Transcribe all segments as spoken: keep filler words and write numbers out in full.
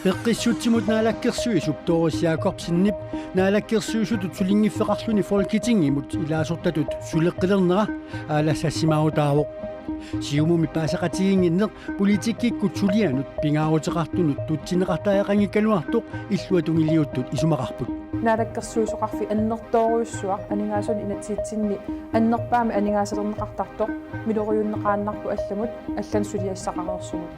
Peqqissutsimut naalakkersuisup Doris Jakobsenip naalakkersuisutut sulinngiffeqarluni Folketingimut ilaasortatut suleqqilernera aalassassimaarutaavoq. Siumumi paaseqatigiinnginneq politikkikkut sulianut pingaaruteqartunut tutsinneqartariaqanngikkaluartoq illuatungiliuttut isumaqarput. Naalakkersuisoqarfik annertoorujussuaq aningaasanut inatsisitsinni annerpaamik aningaasalerneqartartoq miloriunneqaannarpoq allamut, allanut suliassaqareersumut.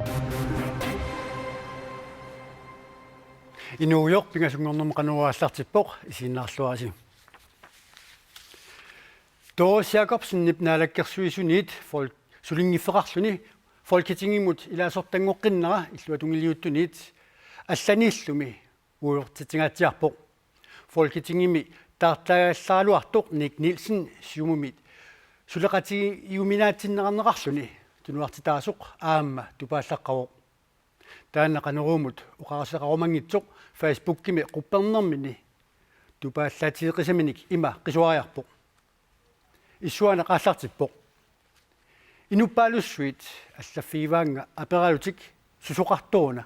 Inuugujoq pingasunngornermut Qanorooq aallartippoq, isiginnaarluarisi. Doris Jakobsenip naalakkersuisuniit fol-, sulinngiffeqarluni Folketingimut ilaasortanngoqqinnera illuatungiliuttuniit allaniillumi uagutsitsigaatsiarpoq. Folketingimi taartaagallaraluartoq Nick Nielsen Siumumit suleqatigiuminaatsinneqarneqarluni tunuartitaasoq aamma tupaallaqqavoq. Taanna Qanoruumut oqaaseqarumanngitsoq Facebookimi quppernermini tupaallaatigeqisaminik ima qisuariarpoq. Issuaaneq aallartippoq: Inuppaalussuit allaffigivaannga aperalutik susoqartoruna.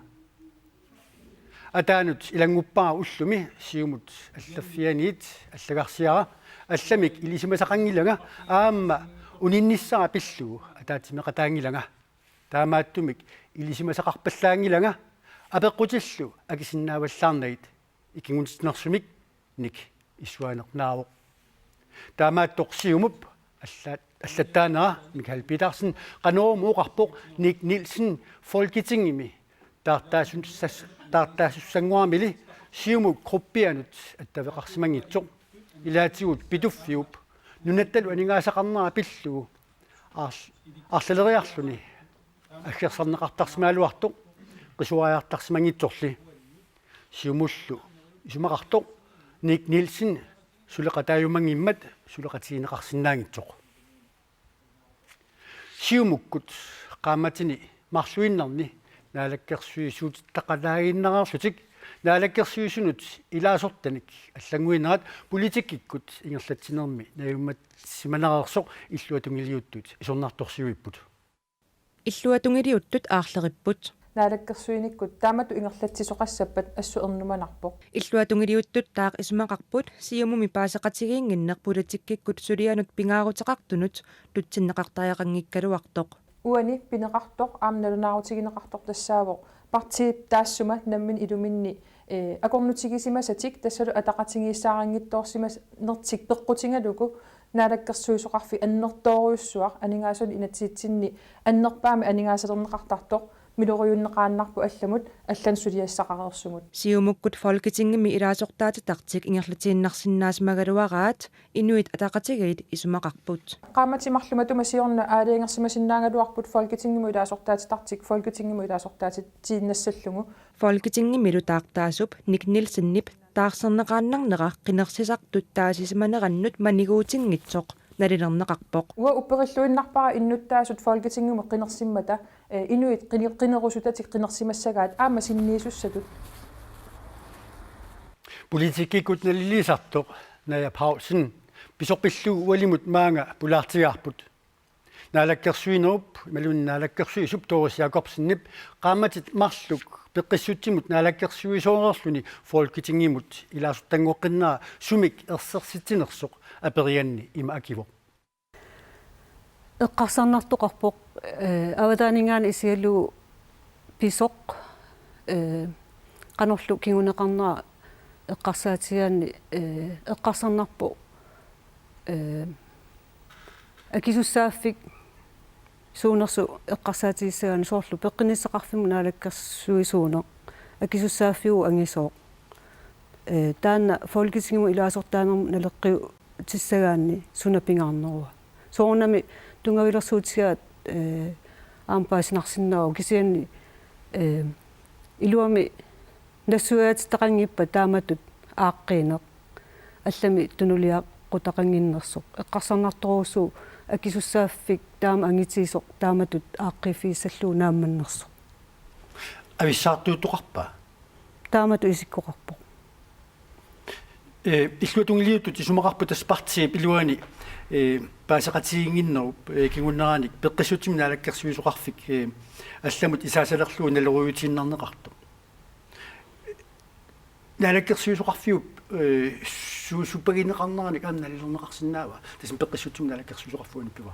Ataanut ilannguppara ullumi Siumut allaffianiit allagarsiara: Allamik ilisimasaqanngilanga aamma uninnissara pillugu ataatsimeeqataanngilanga. Taamaattumik ilisimasaqarpallaanngilanga apeqqutillu akisinnaavallaarnagit, ikinngunnersunik Nick issuaaneq naavoq. Taamaattoq Siumup alla-, allattaanera Michael Petersen Qanoruumut oqarpoq Nick Nielsen Folketingimi taartaasussas-, taartaasussanngorami Siumup gruppianut attaveqarsimanngitsoq. Ilaatigut Pituffiup nunattalu aningaasaqarnera pillugu arl-, arlaleriarluni aggersarneqartarsimagaluartoq qisuariartarsimanngitsorli. Siumullu isumaqartoq Nick Nielsen suleqataajumanngimmat suleqatigineqarsinnaanngitsoq. Siumukkut qaammatini marluinnarni naalakkersuisuuteqalaaginnarlutik naalakkersuisunut ilaasortanik allannguinerat politikkikkut ingerlatsinermi najummassimanereersoq illuatungiliuttut isornartorsiuipput. Illuatungiliuttut aarleripput. Naalakkersuinikkut taamatut ingerlatsisoqassappat assut ernumanarpoq. Illuatungiliuttut taava isumaqarput Siumumi paaseqatigiinnginneq politikkikkut sulianut pingaaruteqartunut tutsinneqartariaqanngikkaluartoq. Uani pineqartoq aamma nalunaarutigineqartoq tassaavoq partiit taassuma nammineq iluminni, eh, akornutigisimasatik tassalu ataqatigiissaarinngitsiarsimanertik peqqutigalugu naalakkersuisoqarfik annertoorujussuaq aningaasanut inatsisitsinni annerpaamik aningaasalerneqartartoq miloriunneqaannarpoq allamut, allanut suliassaqareersumut. Siumukkut Folketingimi ilaasortaatitartik ingerlatiinnarsinnaasimagaluaraat Inuit Ataqatigiit isumaqarput. Qaammatit marluk matuma siorna aalajangersimasinnaagaluarput Folketingimut ilaasortaatitartik Folketingimut ilaasortaatitsiinnassallugu. Folketingimilu taartaasup Nick Nielsenip taarserneqaannarnera qinersisartut taasisimanerannut maniguutinngitsoq nalilerneqarpoq. Uanga upperilluinnarpara innuttaasut Folketingimut qinersimmata, eh, inuit qini-, qinerusutatik qinersimassagaat aamma sinniisussatut. Politikkikkut naliliisartoq Naja Paulsen pisoq pillugu ualimut maanga pulaartigaarput. Naalakkersuinerup imaluunniit naalakkersuisup Doris Jakobsenip qaammatit marluk peqqissutsimut naalakkersuisooreerluni Folketingimut ilaasortanngoqqinnera sumik ersersitsinersoq aperianni ima akivoq. Eqqarsarnartoqarpoq, eh, avataaninngaanniit isigalugu pisoq, eh, qanorlu kinguneqarnera eqqarsaatigaanni, eh, eqqarsarnarpoq, eh, akisussaaffik suunersoq eqqarsaatigissagaanni soorlu peqqinnissaqarfimmut naalakkersuisuuneq akisussaaffiuvoq angisooq. Eh, taanna Folketingimut ilaasortaanermut naleqqiutissagaanni suna pingaarnerua. Soorunami tunngavilersuutigaat, eh, aamma paasinarsinnaavoq kisianni, eh, iluamik nassuiaatitaqanngippat taamatut aaqqiineq. Allamik tunuliaqutaqannginnersoq. Eqqarsarnartorujussuuvoq akisussaaffik taama angitigisoq taamatut aaqqiiffigissallugu naammannersoq. Avissaartuuttoqarpa? Taamatut isikkoqarpoq. Eh, illuatungiliuttut isumaqarput tassa partiip iluani, eh, paaseqatigiinnginnerup, eh, kinguneranik peqqissutsimut naalakkersuisoqarfik, eh, allamut isaasalerlugu naleruujutiinnarneqartoq. Naalakkersuisoqarfiup, eh, su-, suppagineqarneranik aamma nalilerneqarsinnaava? Tassami peqqissutsimut naalakkersuisoqarfiup anippiva.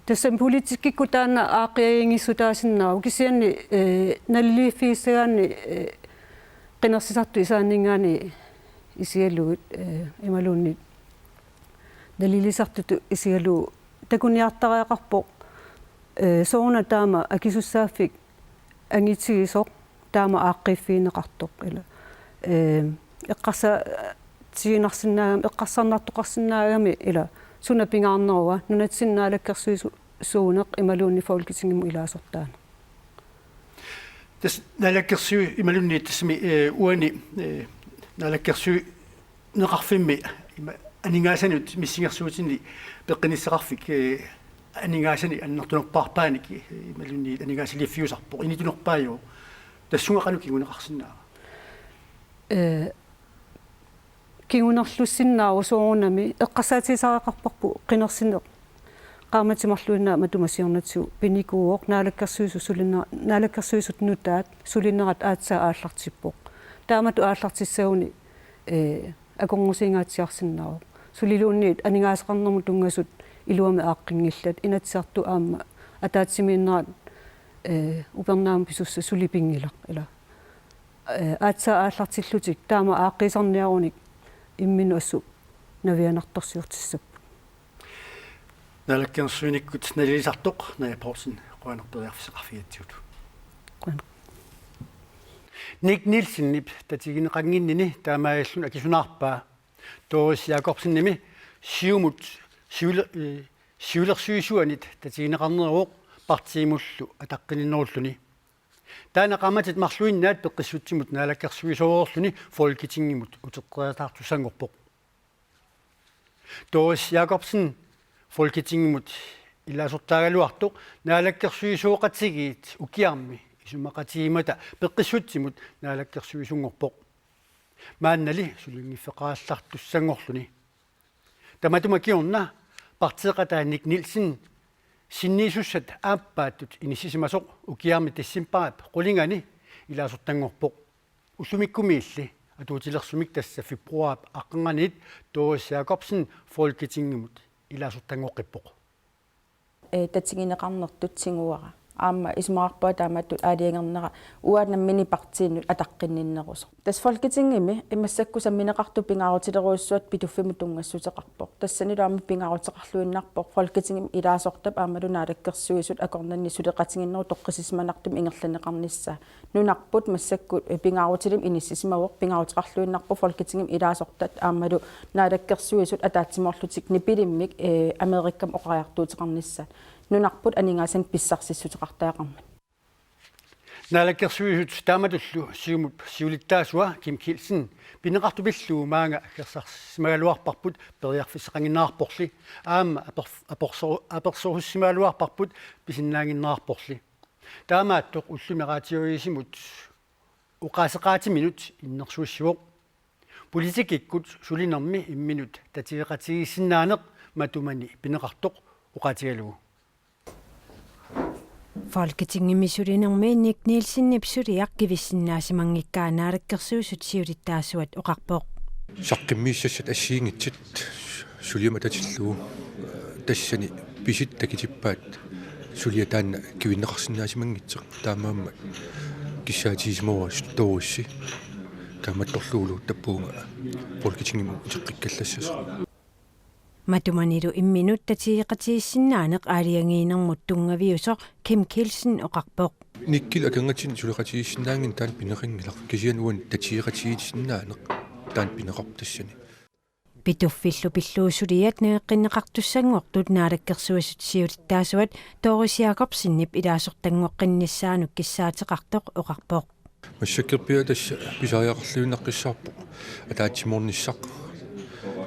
Tassami politikkikkut taanna aaqqiaginngissuutaasinnaavoq kisianni, eh, naliliiffigissagaanni, eh, qinersisartut isaanninngaanniit isigalugit, eh, imaluunniit nalilisartutut isigalugu takuniartariaqarpoq, eh, sooruna taama akisussaaffik angitigisoq taama aaqqiiffigineqartoq ila. Eh, eqqarsaatiginarsinnaagami, eqqarsarnartoqarsinnaagami ila suna pingaarnerua nunatsinni naalakkersuisuuneq imaluunniit Folketingimut ilaasortaaneq. Tassa naalakkersui imaluunniit tassami, eh, uani, eh, naalakkersuineqarfimmi ima aningaasanut missingersuutini peqqinnissaqarfik, eh, aningaasanik annertunerpaarpaanik, eh, imaluunniit aningaasaliiffiusarpoq initunerpaajuvoq. Tassunga qanoq kinguneqarsinnaava? Eh, kingunerlussinnaavoq soorunami eqqarsaatigisariaqarparput qinersineq qaammatit marluinnaat matuma siornatigut pinikuuvoq naalakkersuisut sulinera-, naalakkersuisut nutaat sulinerat aatsaat aallartippoq. Taamatut aallartissaguni, eh, akornusiingaatsiarsinnaavoq. Suliluunniit aningaasaqarnermut tunngasut iluamik aaqqinngillat, Inatsisartut aamma ataatsimiinnerat, eh, upernaamut pisussat suli pinngilaq ila. Eh, aatsaat aallartillutik taama aaqqiisarniarunik imminut assut navianartorsiortissapput. Naalakkersuinikkut nalilisartoq Naja Poulsen, qujanaq periarfissaqarfigigatsigut. Qujanaq. Nick Nielsenip tatigineqannginnini taamaalilluni akisunaarpaa Doris Jakobsenimi Siumut siule-, eh, siulersuisuanit tatigineqarneruvoq partiimullu ataqqinninnerulluni. Taanna qaammatit marluinnaat peqqissutsimut naalakkersuisooreerluni Folketingimut uteqqeriataartussanngorpoq. Doris Jakobsen Folketingimut ilaasortaagaluartoq naalakkersuisooqatigiit ukiarmi isumaqatigiimmata peqqissutsimut naalakkersuisunngorpoq. Maannali sulinngiffeqarallartussanngorluni. Tamatuma kingorna partiiqataa Nick Nielsen sinniisussat aappaattut inissisimasoq ukiarmi decembarip qulingani ilaasortanngorpoq. Ullumikkumiilli atuutilersumik tassa februaarip aqqarnganiit Doris Jakobsen Folketingimut ilaasortanngoqqippoq. Eh, tatigineqarnertut tiguara. Aamma isumaqarpunga taamatut aalajangernera uanga nammineq partiinut ataqqinninnerusoq. Tassa Folketingimi massakkut sammineqartut pingaarutilerujussuat Pituffimmut tunngassuteqarpoq. Tassanilu aamma pingaaruteqarluinnarpoq Folketingimi ilaasortap aammalu naalakkersuisut akornanni suleqatigiinnerup toqqissisimanartumik ingerlanneqarnissaa. Nunarput massakkut, eh, pingaarutilik inissisimavoq, pingaaruteqarluinnarpoq Folketingimi ilaasortat aammalu naalakkersuisut ataatsimoorlutik nipilimmik, eh, Amerikami oqariartuuteqarnissaat. Nunarput aningaasanik pissarsissuteqartariaqarmat. Naalakkersuisut taamatullu Siumup siulittaasua Kim Kielsen pineqartut pillugu maanga aggersarsimagaluarparput periarfissaqannginnerarporli, aamma aper-, aperso-, apersorusussimagaluarparput pisinnaannginnerarporli. Taamaattoq ullumi raatiuisimut oqaaseqaatiminut innersuussivoq. Politikkikkut sulinermi imminut tatigeqatigiissinnaaneq matumani pineqartoq oqaatigalugu. Folketingimi sulinermi Nick Nielsenip suliaq kivissinnaasimanngikkaa naalakkersuisut siulittaasuat oqarpoq. Saqqummiussassat assigiinngitsut suliamut atatillugu tassani pisut takutippaat suliaq taanna kivinneqarsinnaasimanngitsoq, taamaammat kissaatigisimavara Doris kaammattorlugu tappuunga Folketingimut uteqqikkallassasoq. Matumanilu imminut tatigeqatigiissinnaaneq aalajangiinermut tunngaviusoq Kim Kielsen oqarpoq. Nickip akornatsinni suleqatigiissinnaanngimmat taanna pineqanngilaq, kisianni uani tatigeqatigiissinnaaneq taanna pineqarpoq tassani. Pituffillu pillugu suliat nangeqqinneqartussanngortut naalakkersuisut siulittaasuat Doris Jakobsenip ilaasortanngoqqinnissaanut kissaateqartoq oqarpoq. Massakkorpiaq tassa pisariaqarluinnaqqissaarpoq ataatsimoornissaq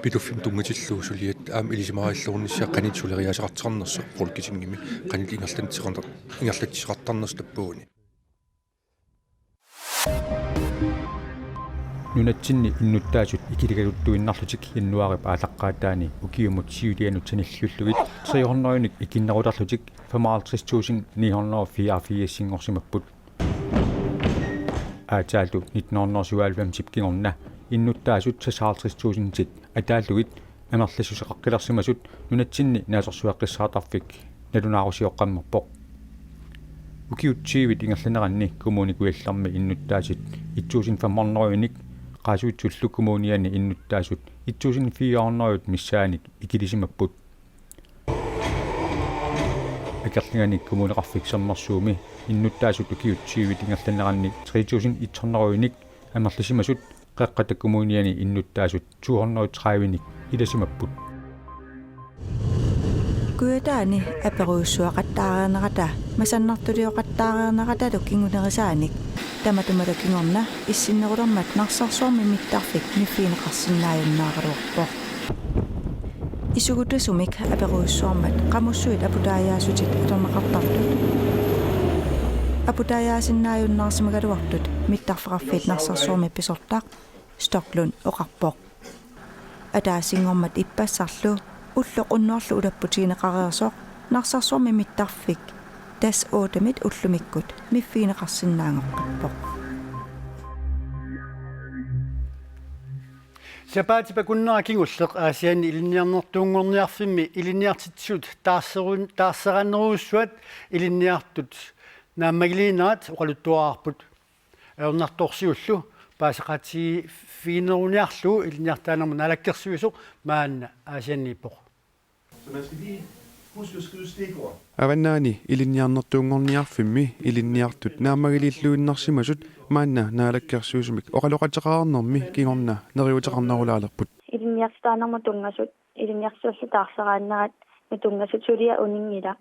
Pituffimmi tunngatillugu suliat aamma ilisimarilluarnissaat qanoq suleriaaseqartarnersoq Folketingimi, qanoq ingerlanneqartar-, ingerlatsisaqartarnersoq tappuuni. Nunatsinni innuttaasut ikiligaluttuinnarlutik januaarip aallaqqaataani ukiumut siulianut sanilliullugit tre hundrede ikinnerulerlutik femoghalvtreds tusind ni hundrede og fireogfirs-inngorsimapput. Aatsaat nitten hundrede syvoghalvfemsip kingorna innuttaasut seksoghalvtreds tusindit ataallugit amerlassuseqaqqilersimasut nunatsinni naasersueqqissaartarfik nalunaarusioqqammerpoq. Ukiut tyvit ingerlaneranni Kommune Kujallermi innuttaasut et tusind fem hundrede-inik, Qaasuitsullu kommuniani innuttaasut et tusind fire hundrede missaannik ikilisimapput. Akerlianik Kommuneqarfik Sermersuumi innuttaasut ukiut tyvit ingerlaneranni tre tusind et hundrede-inik amerlisimasut, Qeqqata Kommuniani innuttaasut to hundrede tredive-nik ilasimapput. Kujataani aperujussuaqattaareernerata masannartulioqattaareerneratalu kingunerisaanik tamatuma kingorna issinnerulermat Narsarsuarmi mittarfik miffigineqarsinnaajunnaaraluarpoq. Isugutasumik aperujussuarmat qamussuit aputaajaasutit atorneqartartut aputaajaasinnaajunnaarsimagaluartut mittarfeqarfiit Narsarsuarmi pisortaq Stoklund oqarpoq. Ataasinngormat ippassarlu ulloq unnuarlu ulapputigineqareersoq Narsarsuarmi mittarfik Das otte-mit ullumikkut miffigineqarsinnaanngoqqippoq. Sapaatip akunnera kingulleq Aasianni ilinniarnertuunngorniarfimmi ilinniartitsisut taarserun-, taarseraannerujussuat ilinniartut naammagiliinerat oqaluttuararput. Ajornartorsiullu paaseqatigiiffigineruniarlugu Ilinniartitaanermut Naalakkersuisoq maanna Aasianniippoq. Så man skal lige huske at skrive stikord. Avannaani ilinniarnertuunngorniarfimmi ilinniartut naammagiliilluinnarsimasut maanna naalakkersuisumik oqaloqateqarnermi kingorna neriuuteqarnerulaalerput. Ilinniartitaanermut tunngasut, ilinniartitsisut taarseraannerat, tunngasut suliaq uninngila.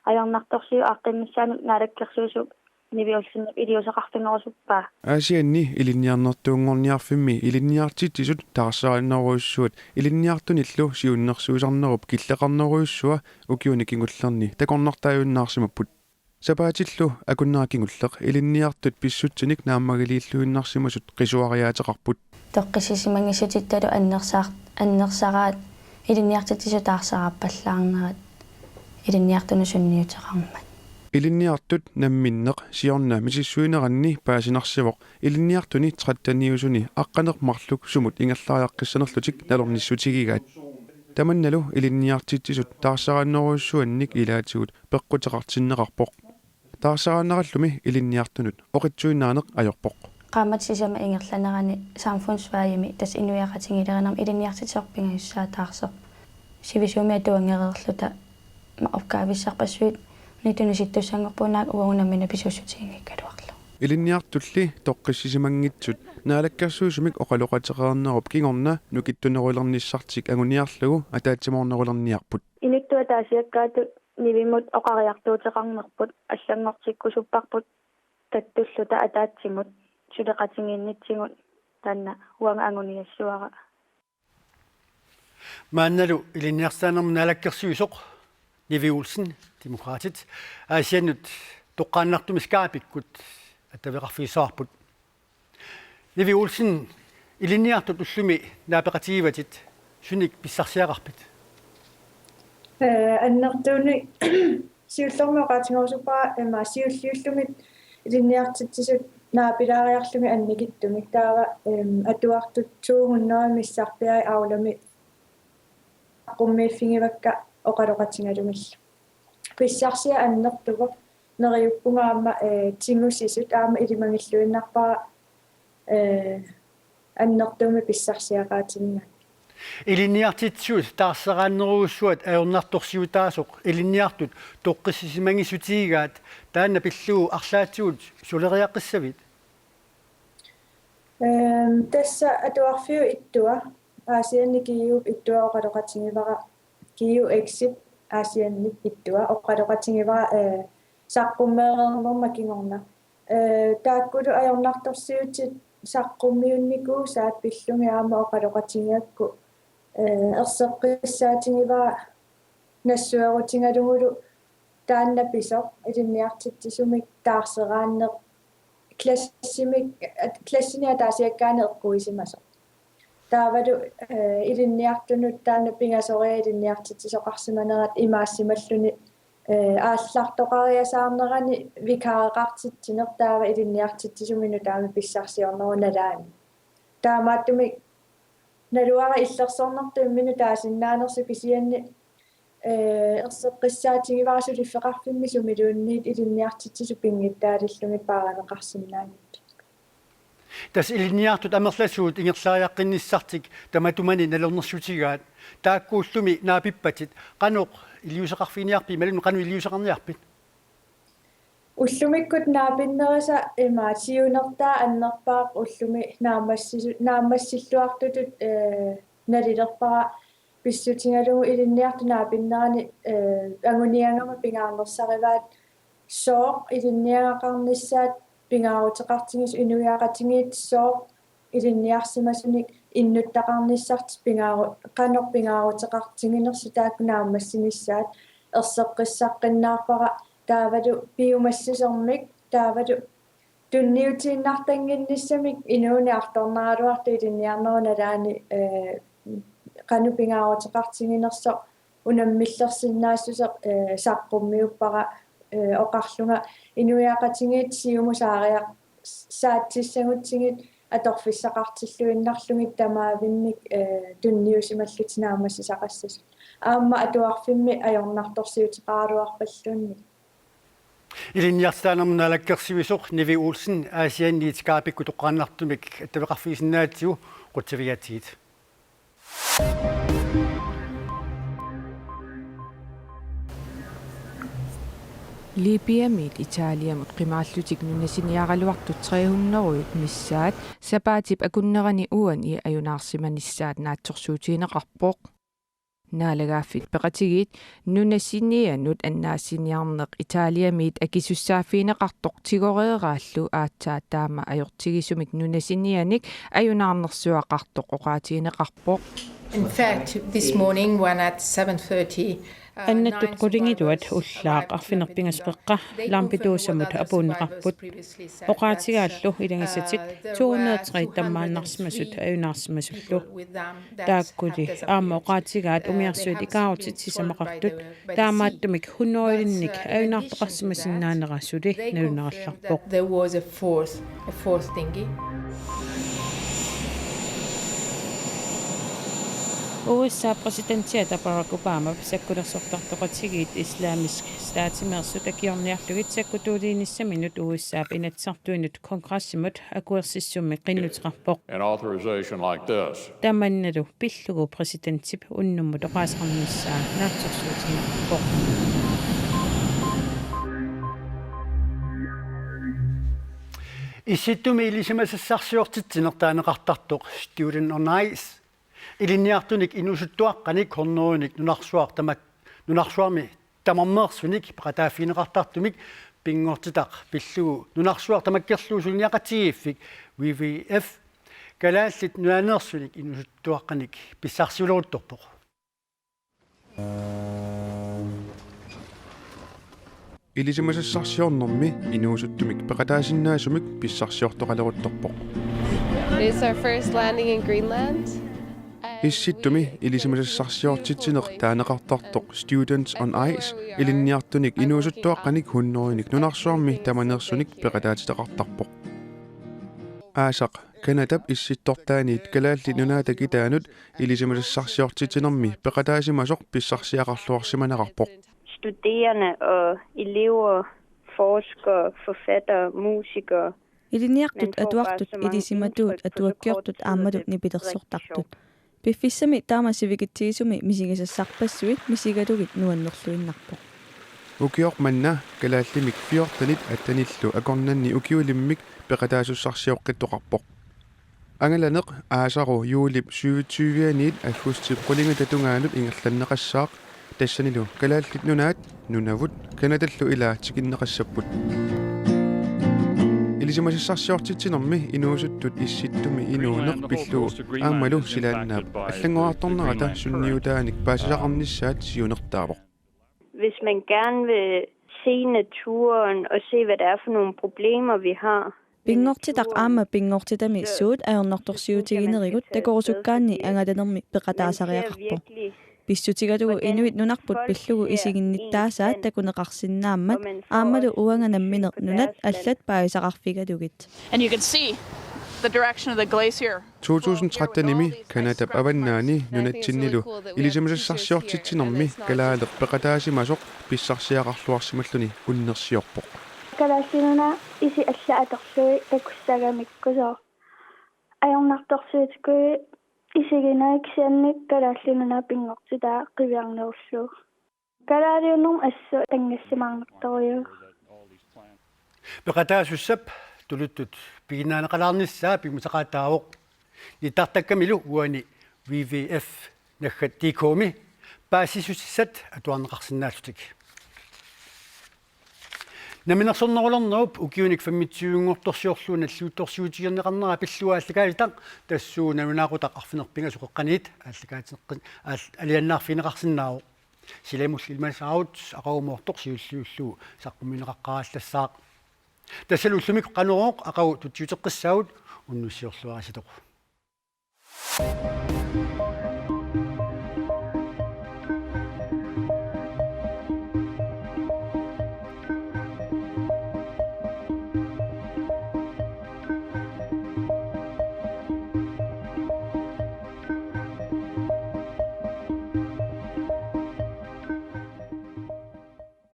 Ajornartorsiut aaqqimmissaanut naalakkersuisoq Nivi Olsenip iliuuseqarfigilaarusuppaa. Aasianni ilinniarnertuunngorniarfimmi ilinniartitsisut taarseraannerujussuat ilinniartunillu siunnersuisarnerup killeqarnerujussua ukiuni kingullerni takornartaajunnaarsimapput. Sapaatillu akunnera kingulleq ilinniartut pissutsinik naammagiliilluinnarsimasut qisuariaateqarput. Toqqissisimanngissutittalu annersaar-, annersaraat ilinniartitsisut taarseraappallaarnerat ilinniartunut sunniuteqarmat. Ilinniartut namminneq siorna misissuineranni paasinarsivoq ilinniartuni tretteniusuni aqqaneq-marluk sumut ingerlariaqqissanerlutik nalornissutigigaat. Tamannalu ilinniartitsisut taarseraannerujussuannik ilaatigut peqquteqartinneqarpoq. Taarseraannerallumi ilinniartunut oqitsuinnaaneq ajorpoq. Qaammat sisamat ingerlaneranni samfundsfagimi, tassa inuiaqatigiilerinermi, ilinniartitsisoq pingajussaa taarserpoq. Sivisuumik atuanngereerluta ma-, opgavissarpassuit nittunusittussanngorpugut naak uagut nammineq pisuussutiginngikkaluarlugu. Ilinniartulli toqqissisimanngitsut naalakkersuisumik oqaloqateqarnerup kingorna nukittunerulernissartik anguniarlugu ataatsimoornerulerniarput. Inuttut ataasiakkaatut Nivimut oqariartuuteqarnerput allanngortikkusupparput tattulluta ataatsimut suleqatigiinnitsigut, taanna uanga anguniassavara. Maannalu Ilinniartitaanermut Naalakkersuisoq Nivi Olsen, Demokraatit, Aasiannut toqqaannartumik Skypekkut attaveqarfigissavarput. Nivi Olsen, ilinniartut ullumi naapeqatigivatit, sunik pissarsiaqarpit? Ee, annertuumik siullermik oqaatigerusuppara, ima, siulliullugit ilinniartitsisut naapilaariarlugit annikitsumik. Taava, em, atuartut to hundrede missarpiai Aulami saqqummiiffigivakka oqaloqatigalugillu. Pissarsiat annertuvoq, neriuppunga aamma, ee, tigusisut aamma ilimagilluinnarpara, ee, annertuumik pissarsiaqaatinnani. Ilinniartitsisut taarseraannerujussuat ajornartorsiutaasoq ilinniartut toqqissisimanngissutigigaat, taanna pillugu arlaatigut suleriaqqissavit? Ehm, tassa atuarfiup ittua, Aasianni GU-p ittua oqaloqatigivara, GUX-ip Aasiannip ittua oqaloqatigivara, ee, saqqummeereernerma kingorna. Ee, taakkulu ajornartorsiutit saqqummiunnikuusaat pillugit aamma oqaloqatigigakku, ee, erseqqissaatigivara nassuerutigalugulu taanna pisoq ilinniartitsisumik taarseraanneq klassimik, at-, klassini ataasiakkaani eqquisimasoq. Taavalu, ee, ilinniartunut taanna pingasoriarlugu ilinniartitsisoqarsimanerat imaassimalluni eh, aallartoqariasaarnerani vikaareqartitsineq taava ilinniartitsisumik nutaamik pissarsiornerup nalaani. Taamaattumik naluara illersornertut imminut taasinnaanersoq kisianni, eh, erseqqissaatigivara suliffeqarfimmi sumiluunniit ilinniartitsisut pinngitsaalillugit paarineqarsinnaanngitsut. Tassa ilinniartut amerlasuut ingerlariaqqinnissartik tamatumani nalornersiutigaat, taakku ullumi naapippatit qanoq iliuuseqarfiginiarpit imaluunniit qanoq iliuuseqarniarpit? Ullumikkut naapinnerisa ima siunertaa annerpaaq ullumi naammassisu-, naammassilluartutut, eh, nalilerpara pissutigalugu ilinniartut naapinnerani, eh, anguniagama pingaarnersarivaat sooq ilinniagaqarnissaat pingaaruteqartigisoq inuiaqatigiit sooq ilinniarsimasunik innuttaqarnissartik pingaaru-, qanoq pingaaruteqartiginersoq taakku naammassinissaat erseqqissaqqinnaarpara taavalu piumassusermik taavalu tunniutiinnartannginnissamik inuuneq artornaraluartoq ilinniarnerup nalaani, eh, qanoq pingaaruteqartiginersoq unammillersinnaassuseq, eh, saqqummiuppara, eh, oqarlunga inuiaqatigiit siumut saariaq-, saatsissagutsigit atorfissaqartilluinnarlugit tamaavinnik, eh, tunniusimallutik naammassisaqassasut. Aamma atuarfimmi ajornartorsiuteqaraluarpalluunniit. Ilinniartitaanermut naalakkersuisoq Nivi Olsen Aasianniit Skype-ikkut toqqaannartumik attaveqarfigisinnaatsigut, qutsavigaatsigit. Libyamiit Italiamut qimaallutik nunasiniaraluartut tre hundrede missaat sapaatip akunnerani uani ajunaarsimanissaat naatsorsuutigineqarpoq. Naalagaaffik peqatigiit nunasinianut annaassiniarneq Italiamiit akisussaaffigineqartoq tigoreeraallu aatsaat taama ajortigisumik nunasinianik ajunaarnersuaqartoq oqaatigineqarpoq. In fact, this morning, when at seven thirty, uh, annattut qulingiluat ullaaq arfineq-pingasut qeqqa Lampedusamut apuunneqarput. Oqaatigaallu ilagisatit to hundrede tre tammaannarsimasut ajunaarsimasullu. Taakkuli aamma oqaatigaat umiarsuit ikaarutit sisamaqartut, taamaattumik hundredelinnik ajunaartoqarsimasinnaanera suli naluneqarpoq. There was a fourth, a fourth dinghy. U S A præsidentiata Barack Obamap sakkulersortartoqatigiit Islamisk Statimeersut akiorniarlugit sakkutuuliinissaminnut U S A-p Inatsisartuinut kongressimut akuersissummik qinnuteqarpoq. An authorization like this. Tamannalu pillugu præsidentip unnummut oqaaseqarnissaa naatsorsuutigineqarpoq. Issittumi ilisimasassarsiortitsineq taaneqartartoq Students on Ice ilinniartunik inuusuttuaqqanik hundredenik nunarsuaq tamak-, nunarsuarmi tamarmeersunik peqataaffigineqartartumik pinngortitaq pillugu nunarsuaq tamakkerlugu suliniaqatigiiffik W W F Kalaallit Nunaanneersunik inuusuttuaqqanik pissarsiuleruttorpoq. Ilisimasassarsiornermi inuusuttumik peqataasinnaasumik pissarsiortoqaleruttorpoq. It's our first landing in Greenland. Issittumi ilisimasassarsiortitsineq taaneqartartoq Students on Ice ilinniartunik inuusuttuaqqanik hundredenik nunarsuarmi tamaneersunik peqataatitaqartarpoq. Aasaq Canadap issittortaaniit Kalaallit Nunaata kitaanut ilisimasassarsiortitsinermi peqataasimasoq pissarsiaqarluarsimaneqarpoq. Studerende og elever, forskere, forfattere, musikere. Ilinniartut atuartut ilisimatuut atuakkiortut aammalu nipilersortartut. Piffissami taama sivikitsigisumi misigisassarpassuit misigalugit nuannerluinnarpoq. Ukioq manna kalaallimik fjortenit attenillu akornanni ukiulimmik peqataasussarsioqqittoqarpoq. Angalaneq aasaru juulip syvogtyve-aniit aggustip qulingitta tungaanut ingerlanneqassaaq, tassanilu Kalaallit Nunaat, Nunavut Canadallu ilaa tikinneqassapput. Ilisimasassarsiortitsinermi inuusuttut Issittumi inuuneq pillugu aammalu silaannaap allanngoriartornerata sunniutaanik paasisaqarnissaat siunertaavoq. Hvis man gerne vil se naturen og se, hvad det er for nogle problemer, vi har. Pinngortitaq aamma pinngortitami suut ajornartorsiutiginerigut takorusukkaanni angalanermi peqataasariaqarpoq. Pissutigalugu inuit nunarput pillugu isiginnittaasaat takuneqarsinnaammat aammalu uanga nammineq nunat allat paasisaqarfigalugit. And you can see the direction of the glacier. To tusind tretten-imi Canadap avannaani nunatsinnilu ilisimasassarsiortitsinermi kalaaleq peqataasimasoq pissarsiaqarluarsimalluni unnersiorpoq. Kalaallit Nunaat isi allat atorlugit takussagamikku soorlu ajornartorsiutit isigineq kisianni Kalaallit Nunaat pinngortitaa qiviarnerullugu. Kalaaliunermi assut tanngassimaarnartorujuuvoq. Peqataasussap tuluttut piginnaanneqalaarnissaa piumasaqaataavoq. Nittartakkamilu uani W W F naggat D K-mi paasissutissat atuarneqarsinnaallutik. Namminersornerulernerup ukiunik femogtyve-nngortorsiorlugu nalliuttorsiutigineqarnera pillugu aallakaatitaq tassuuna nalunaaqutaq arfineq-pingasut qeqqaniit aallakaateqqin aal-, alianaarfigineqarsinnaavoq. Silamulli ilimasaarut aqagumoortoq siulliullugu saqqummiunneqaqqaarallassaaq. Tassalu ullumikkut Qanorooq aqagu tutsiuteqqissaagut unnussiorluaritsi.